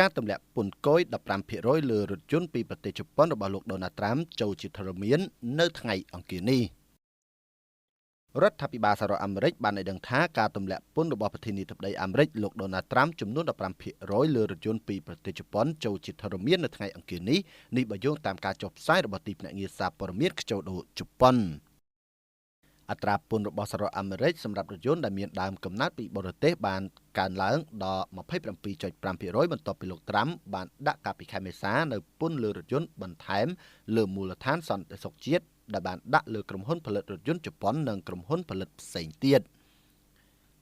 ការទម្លាក់ពន្ធគយ15%លើរថយន្តពីប្រទេសជប៉ុនរបស់លោកដូណាល់ត្រាំចូលជាធរមាននៅថ្ងៃអង្គារនេះ។រដ្ឋាភិបាលសហរដ្ឋអាមេរិកបានឲ្យដឹងថាការទម្លាក់ពន្ធរបស់ប្រធានាធិបតីអាមេរិកលោកដូណាល់ត្រាំចំនួន15%លើរថយន្តពីប្រទេសជប៉ុនចូលជាធរមាននៅថ្ងៃអង្គារនេះនេះបើយោងតាមការចុះផ្សាយរបស់ទីភ្នាក់ងារសារព័ត៌មានខ្ជូដូជប៉ុនអត្រាពន្ធរបស់សហរដ្ឋអាមេរិកសម្រាប់រថយន្តដែលមានដើមកំណើតពីបរទេសបានកើនឡើងដល់27.5%បន្ទាប់ពីលោកត្រាំបានដាក់កាលពីខែមេសានៅពន្ធលើរថយន្តបន្ថែមលើមូលដ្ឋានសន្តិសុខជាតិដែលបានដាក់លើក្រុមហ៊ុនផលិតរថយន្តជប៉ុននិងក្រុមហ៊ុនផលិតផ្សេងទៀត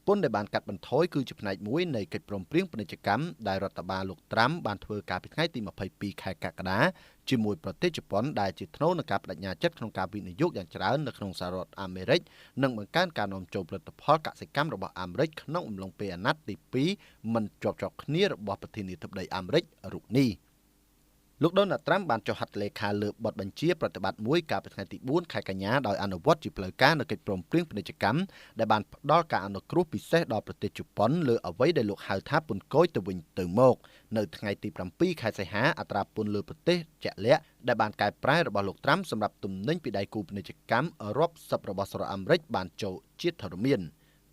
ពន្ធដែលបានកាត់បន្ថយគឺជាផ្នែកមួយនៃកិច្ចព្រមព្រៀងពាណិជ្ជកម្មដែលរដ្ឋបាលលោកត្រាំបានធ្វើកាលពីថ្ងៃទី22ខែកក្កដាជាមួយប្រទេសជប៉ុនដែលជាថ្នូរនឹងការបដិញ្ញាចិត្តក្នុងការវិនិយោគយ៉ាងច្រើននៅក្នុងសហរដ្ឋអាមេរិកនិងបង្កើនការនាំចូលផលិតផលកសិកម្មរបស់អាមេរិកក្នុងអំឡុងពេលអាណត្តិទី2មិនជាប់ជាប់គ្នារបស់ប្រធានាធិបតីអាមេរិករូបនេះ។លោកដូណាល់ត្រាំបានចុះហត្ថលេខាលើបទបញ្ជាប្រតិបត្តិមួយកាលពីថ្ងៃទី4ខែកញ្ញាដោយអនុវត្តជាផ្លូវការនូវកិច្ចព្រមព្រៀងពាណិជ្ជកម្មដែលបានផ្ដល់ការអនុគ្រោះពិសេសដល់ប្រទេសជប៉ុនលើអ្វីដែលលោកហៅថាពន្ធគយទៅវិញទៅមកនៅថ្ងៃទី7ខែសីហាអត្រាពន្ធលើប្រទេសជាក់លាក់ដែលបានកែប្រែរបស់លោកត្រាំសម្រាប់ទំនិញពីដៃគូពាណិជ្ជកម្មរាប់សិបរបស់សហរដ្ឋអាមេរិកបានចូលជាធរមាន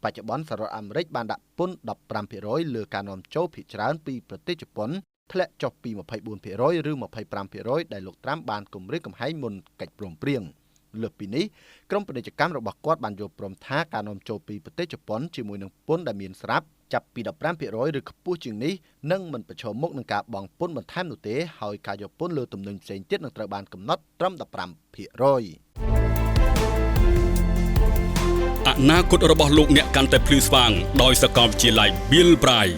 បច្ចុប្បន្នសហរដ្ឋអាមេរិកបានដាក់ពន្ធ15%លើការនាំចូលភាគច្រើនពីប្រទេសជប៉ុនធ្លាក់ចុះពី24%ឬ25%ដែលលោកត្រាំបានគំរាមកំហែងមុនកិច្ចព្រមព្រៀងលើសពីនេះក្រុមពាណិជ្ជកម្មរបស់គាត់បានយល់ព្រមថាការនាំចូលពីប្រទេសជប៉ុនជាមួយនឹងពន្ធដែលមានស្រាប់ចាប់ពី15%ឬខ្ពស់ជាងនេះនឹងមិនប្រឈមមុខនឹងការបង់ពន្ធបន្ថែមនោះទេហើយការយកពន្ធលើទំនិញផ្សេងទៀតនឹងត្រូវបានកំណត់ត្រឹម15%អនាគតរបស់លោកអ្នកកាន់តែភ្លឺស្វាងដោយសាកលវិទ្យាល័យ Bill Bright។